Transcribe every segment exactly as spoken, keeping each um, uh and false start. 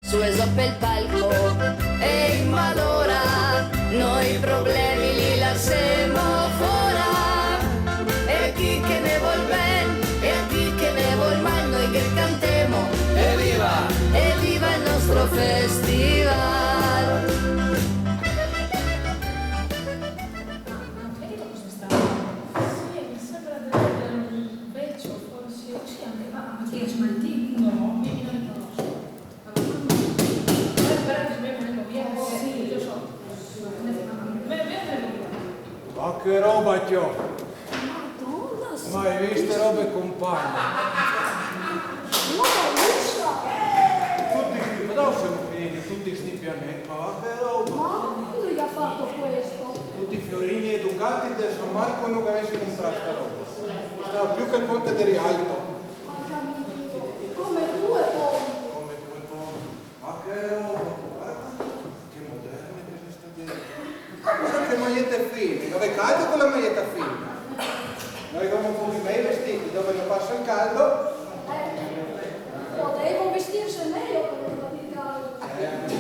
Su e zo pel palco, e in malora, noi problemi li lasemo fora. E chi che ne vol ben, e chi che ne vol mal, noi che cantemo: Eviva! Eviva el nostro festival! Ah, ah, vedi cosa sta? Sì, mi sembra di vedere un vecchio, forse. Sì, anche, ma, ma chi è? Smaltino? No, mi, mi non riconosco. Allora, mamma, eh, però che mi vengo via, eh, sì, lo so. Me, me vengo via. Ma che roba, ciò! Madonna, sì. Mai viste robe, compagno? Madonna, Lucia! Tuti sti, ma dove semo finiti? Tuti sti pianeti, ma va che roba! Ma cosa gli ha fatto questo? Tuti fiorini e ducati de San Marco no gavesi comprà sta roba. Costava più che el ponte de Rialto. Mamma mia, come due ponti. Come due ponti. Ma che roba, guarda, che moderne che xe sta gente. Ma che magliete fine, gavè caldo co la maglieta fina? Noi gavemo un poco i bei vestiti, dove no pasa el caldo. Eh, potevano vestirsi meglio per un po' di caldo. Eh, sì.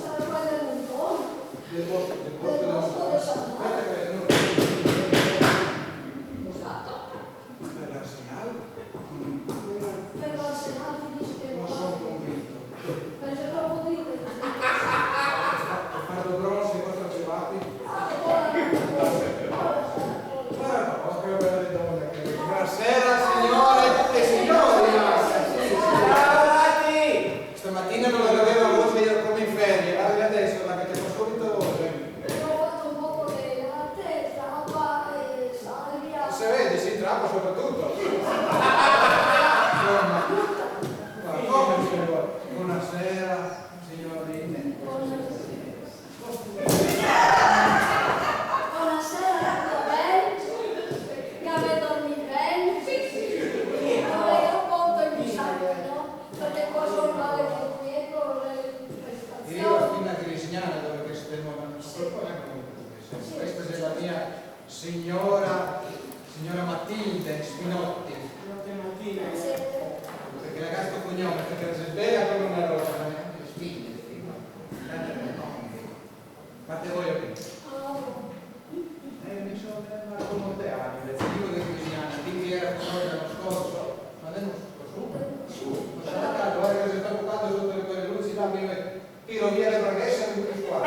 Sarà quella del Don? Del bosco, del bosco, del bosco. Aspetta che... Esatto. Per l'Arsenal? Per l'Arsenal ti dici che... No son convinto. Perché proprio dite così. Che fa-, che fa do bronzi e quatro ciabatte? Ah, buona. Buona, che belle donne che... Buonasera, signore e signori. Ciao, ragazzi. Stamatina no la gaveva voce, jera come in ferie, varda che deso la ghe fa subito voce. Io ho fatto un poco de latte, trapa e salvia. Se vede, sì, trapa sopratuto. Insoma. Ma come, signor? Buonasera, signorine. Buonasera. Buonasera, tutto ben? Gavè dormì ben? Alora, io conto in bisogno, no? Parché qua son male co i miei, co le prestazioni. Io fin a Grisignano, dove che stemo, ma no so come, come, sì. Questa xe la mia signora, signora Matilde Spinotti. Signora Matilde. Sì. Parché la ga sto cognome, parché xe bela come una rosa, ma neanche Spinotti, ma tanto no. Ma te vojo ben. Eh, mi so, eh, ma come te ami, le digo de Cristiana, ti che jera fuori l'ano scorso, ma l'ano scorso, su, ma sarà caldo, varda che xe stato caldo soto le tue luci, là, mi me tiro via le braghese e mi me squadro.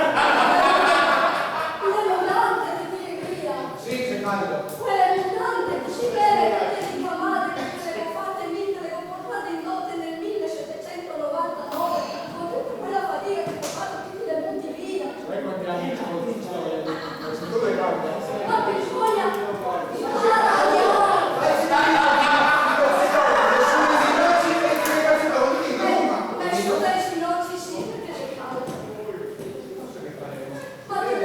L'è l'onante che tira via. Sì, xe caldo. Quel l'è l'onante, cusì bele che te le infamate, che te le go fate mi, te le go portate in dote nel mile setecento novantanove, con tuta quela fadiga che go fato, ti te le buti via. Sai quanti ani che scolto sta storia? Sento le gambe. Ma bisogna... Ma ti te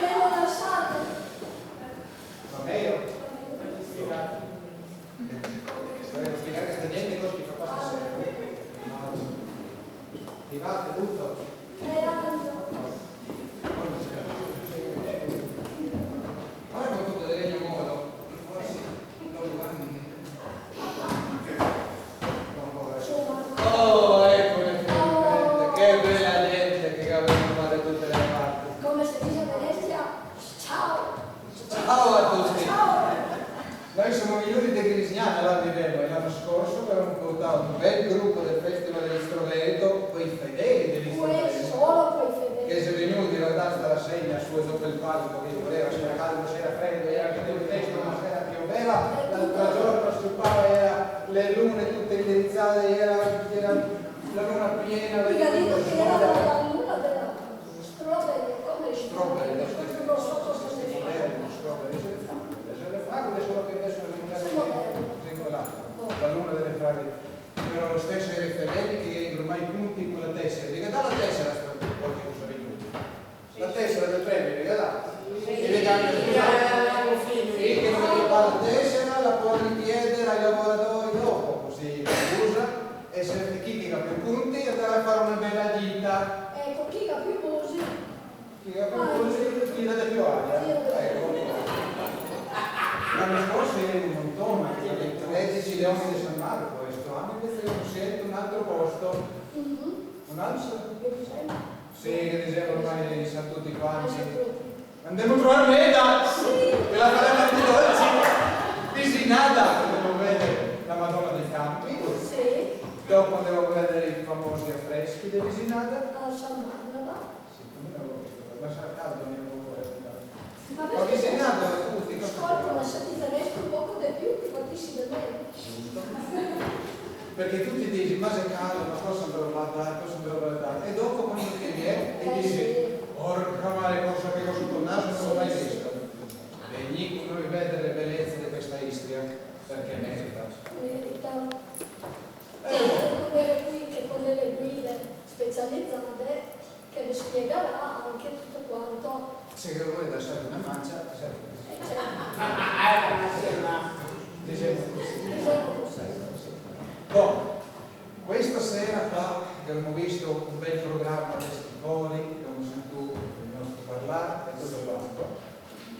le lasate. Va mejo? Spiegate. Volevo spiegare sta gente cosa che fa qua stasera. Private, tutto. Guarda quanto de legno molo. Oh, eccole finalmente. Che bela gente che gavemo qua de tute le parti. Come se dice a Venezia, ciao. Ciao a tuti. Ciao. Noi semo vegnui de Grisignano, là vivemo, e l'ano scorso gavemo portà un bel grupo del Festival de l'Istroveto, quei fedeli de l'Istroveto, solo quei fedeli, che xe vegnui a vardar sta rasegna su e zo pel palco, che voleva, se jera caldo, se jera fredo, jera anche del testo, ma se jera pì bela, l'altro giorno stupava, jera le lune tute indirizade, jera, jera la luna piena. Mica dito che jera la luna dela Strawberry, come? Strawberry, adesso che... Strawberry, adesso che... Sì, moderno. Sì, quela, la luna dele fragole. Però lo steso jera i fedeli che i ga ingrumà i punti co la tesera. Digo, dà la tesera a sto, ogi cosa vegnù. La tesera del premio, digo, dà. Sì. E vedi anche... Sì, che no ga la tesera, la pol richiedere ai lavoratori dopo, cusì la usa, e se, e chi che ga più punti andarà a fare una bela gita. Eco, chi che ga più punti. Chi che ga più punti, tira de più aria. Eco. L'ano scorso jera un montone, che jera in tre, Leon de San Marco, e sto ano invese gavemo scelto un altro posto. Mhm. Un altro? Che dixemo? Sì, che dixemo ormai sa tuti quanti. Sa tuti. Andemo a trovar Meda, sì, che la farà tanti dolci. Visinada, andemo a vedar la Madona dei Campi. Sì. Dopo andemo a vedar i famosi afreschi de Visinada. A San Barnaba. Sì, come no lo vedo? Ma sarà caldo, mi non lo vedo. Ma perché? Ma Visinada, tuti, cosa... Scolta, ma se ti te resta un poco de più, ti capisci de meno. Giusto. Perché tuti dixi, "Ma xe caro, ma cosa andrò a vardar, cosa andrò a vardar?" E dopo, quando che vien, e... Eh, dixi, sì. "Porca mare, cosa che go soto el naso, no go mai visto." Vegnì co noi vedar le beleze de questa Istria, perché merita. Merita. Eh. Quel qui che pone le guide specializade, che ve spiegarà anche tuto quanto. Se ghe vol dar na mancia, se... Eh, certo. Dixemo cusì. Dixemo cusì. Bon, questa sera qua gavemo visto un bel programa de sti cori, gavemo sentìo el nostro parlar e tuto quanto.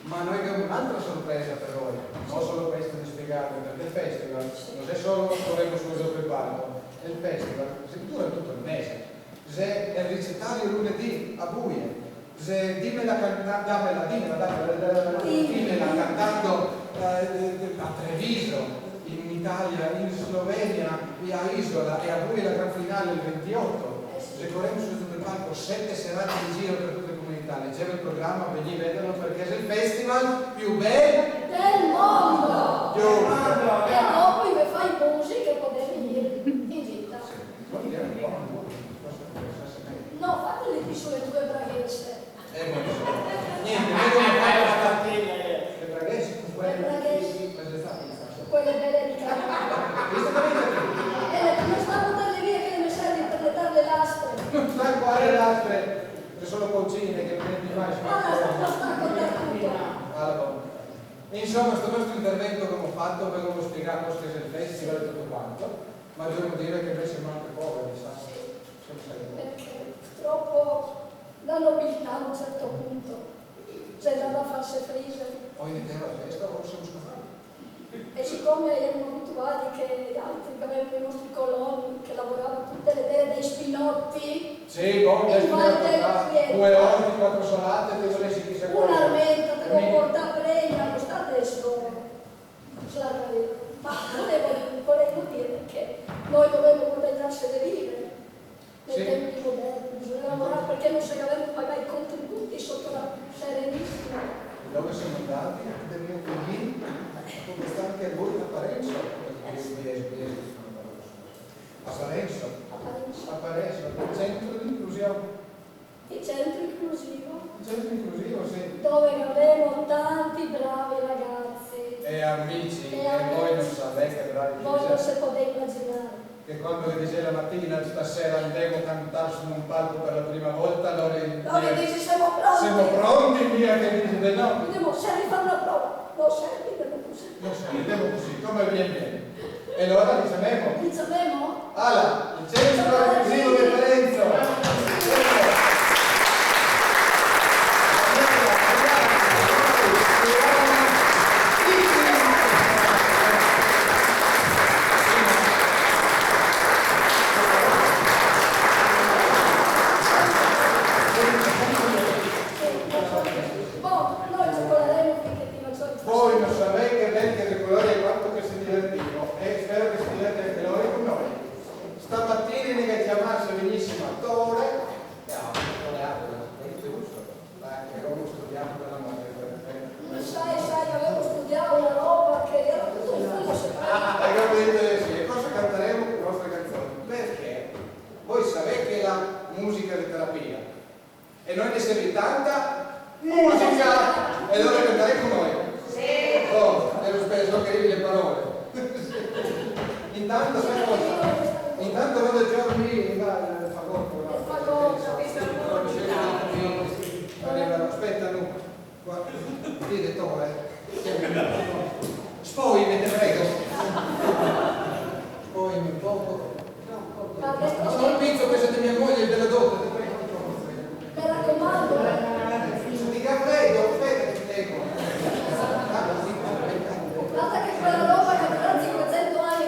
Ma noi gavemo un'altra sorpresa par voi, no solo questa de spiegarve, parché el festival no xe solo coremo su e zo pel palco, el festival xe, dura tuto el mese, xe el ricetario lunedì a buie, xe Dimela canta-, damela, dimela, damela, damela, dimela cantando, eh, a Treviso, in Italia, in Slovenia, e a Isola, e a buie la gran finale el ventioto. Xe, coremo su e zo pel palco, sete serate in giro par tuta la comunità. Legevo el programa, vegnì vederlo, parché xe el festival più bel del mondo! Giusto. E dopo i ve fa i busi che podè vegnir in gita. Sì, vol dir un po', cosa che... No, fateli ti su le tue braghese. Eh, no so. Gnente, vedo che fai la stampella, eh. Le braghese con quele... Le braghese. Cosa xe stà questa? Quele bele de cavalo. Visto che mi... E le, no sta butarle via, che le me serve par letar le lastre. No sta qua le lastre, che sono concime, che non è più mai... Guarda, sta, sta, sta, conta tuto. Alora, insoma, sto nostro intervento che gavemo fato, ve gavemo spiegà cosa che xe el festival e tuto quanto, ma dovemo dir che noi semo anche poveri, sa? Sì. Semo poveri. Parché tropo la nobiltà a un certo punto xe ndà a farse frisar. O i meteva la festa o semo scapà. E sicome erimo abituai che i altri, che gavemo i nostri coloni che lavorava tute le sere dai spinoti... Sì, bon, dai spinoti, due orti, quatro salate, te volesi chisà cosa. Un'armenta, te lo porta a pregna, no sta deso slargare. Ma volevo, volevo dir che noi dovemo guadagnarse de viver. Nei tempi moderni, bisogna lavorar parché no se gavemo pagà i contributi soto la Serenisima. E dove semo ndati? Dovemo lì, come sta anche lui, a Parenzo, a Parenzo. A Parenzo. A Parenzo, el centro de inclusion. El centro inclusivo. El centro inclusivo, sì. Dove gavemo tanti bravi ragasi. E amici, e voi no savè che bravi che i xe. Voi no se podè imaginar. Che quando che dixe la matina, "Stasera andemo a cantar su un palco per la prima volta", alora i... Lori i dixe, "Semo pronti." Semo pronti, mia che dixe de no. Dixemo, "Se rifà na prova." No, se rifà na prova. No, se rifà cusì, come vien, vien. E alora li ciamemo? Li ciamemo? Ala, el centro inclusivo de Parenzo. Bon, noi cicolaremo finché ti va giù. Voi no savè che bel che cicolare, quanto che se divertimo, e spero che se diverti anche lori con noi. Stamatina i ne ga ciamà se vegnìsimo a tore, e a tore, a tore, a tore, giusto? Eh, che gavemo studià par la musica, eh. Ma sa, sa, che gavemo studià na roba che iera tuto un fumo separà. Ah, ah, ah, gavemo dito de sì, e cosa cantaremo co le nostre canzoni? Parché voi savè che la musica xe terapia, e noi ne serve tanta musica, e alora cantarè co noi. Sì. Oh, e lo steso che le parole. Intanto, sa cosa? Intanto vado a ciormi el fagoto, no? El fagoto, questo xe un po'... Aspeta, no. Guarda, direttore, eh. Spoimi, te prego. Spoimi un poco. Ma no, no, penso che sia de mia moglie, della dote, te prego. Me racomando. Se ti ga fredo, aspeta, ti prego. Varda che quela roba che dura sinquesento ani,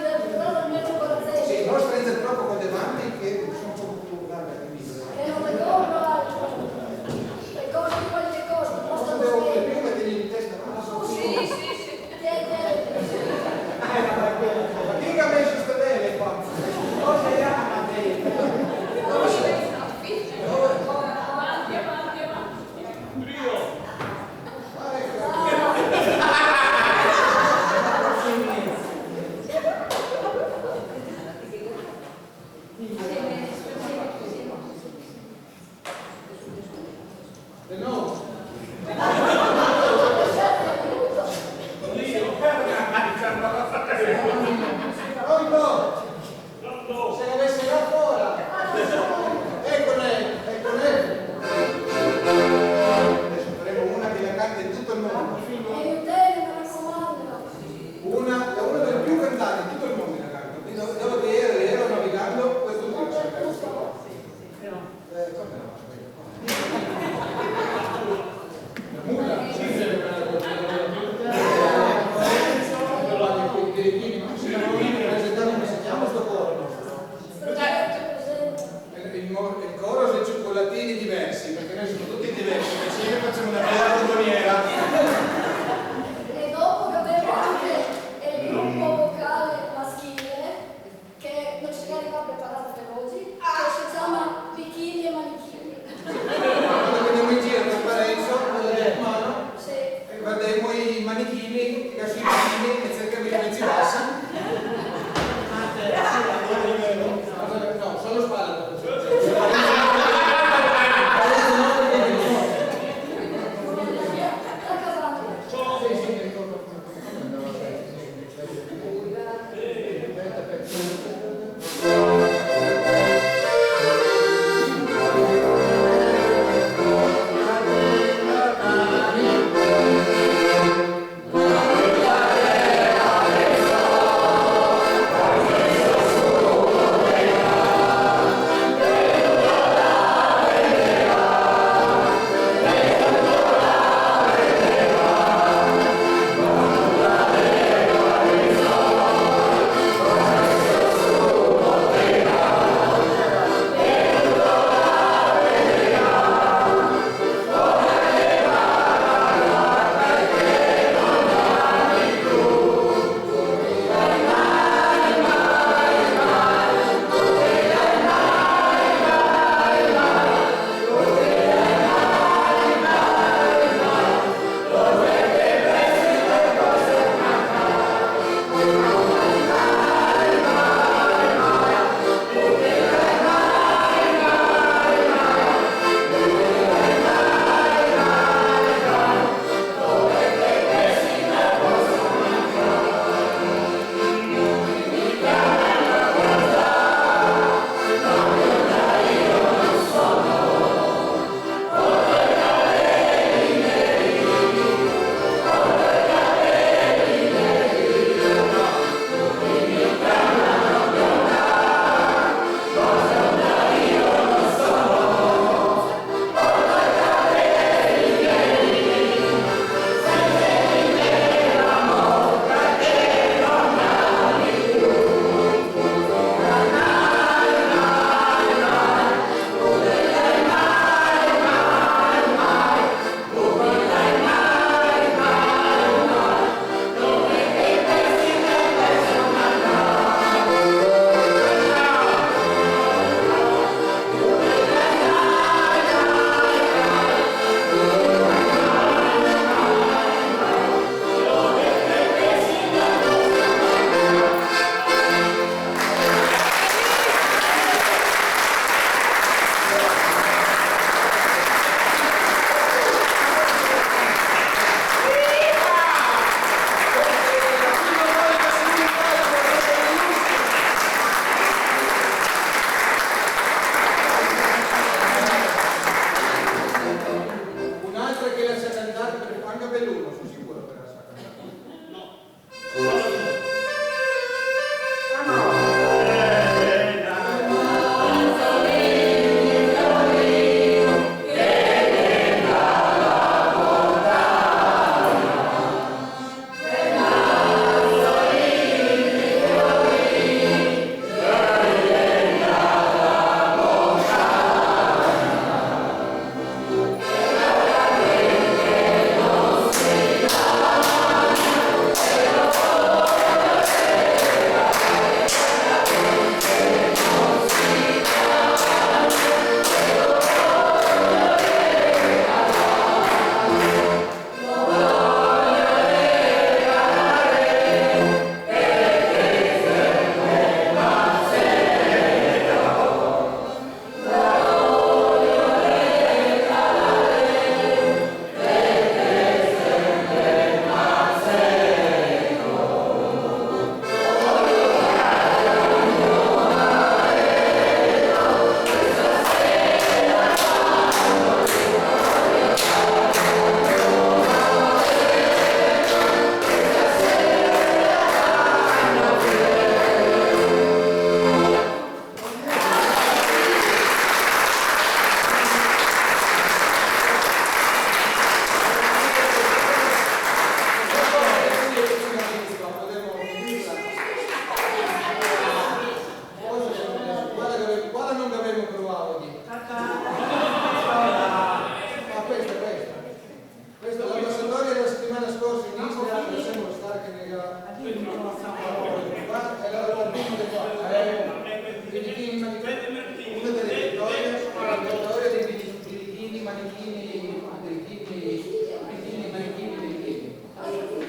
Qua, e alora qualcuno de qua, eh, birichini, manichini, uno delle vittorie, la vittoria dei biri-, birichini, manichini, birichini, birichini, manichini, birichini. Dai, dai,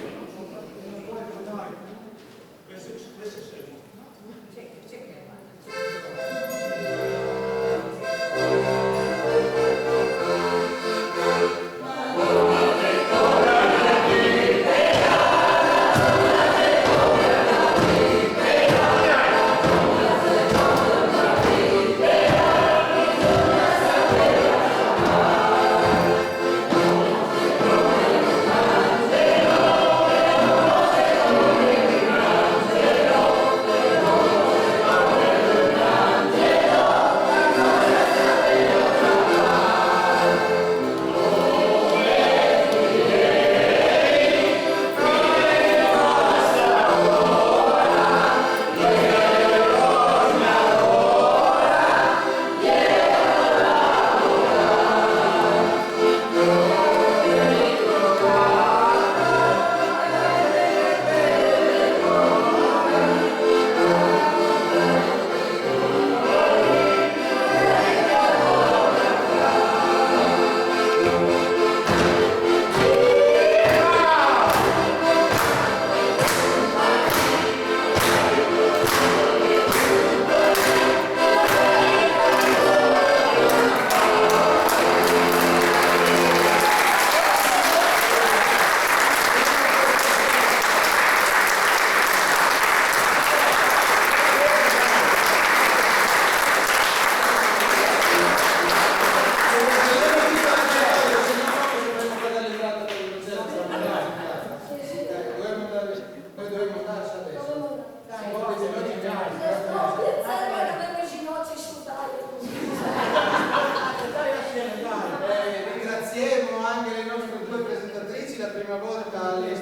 dai. Eh, ringraziemo anche le nostre due presentatrici, la prima volta alle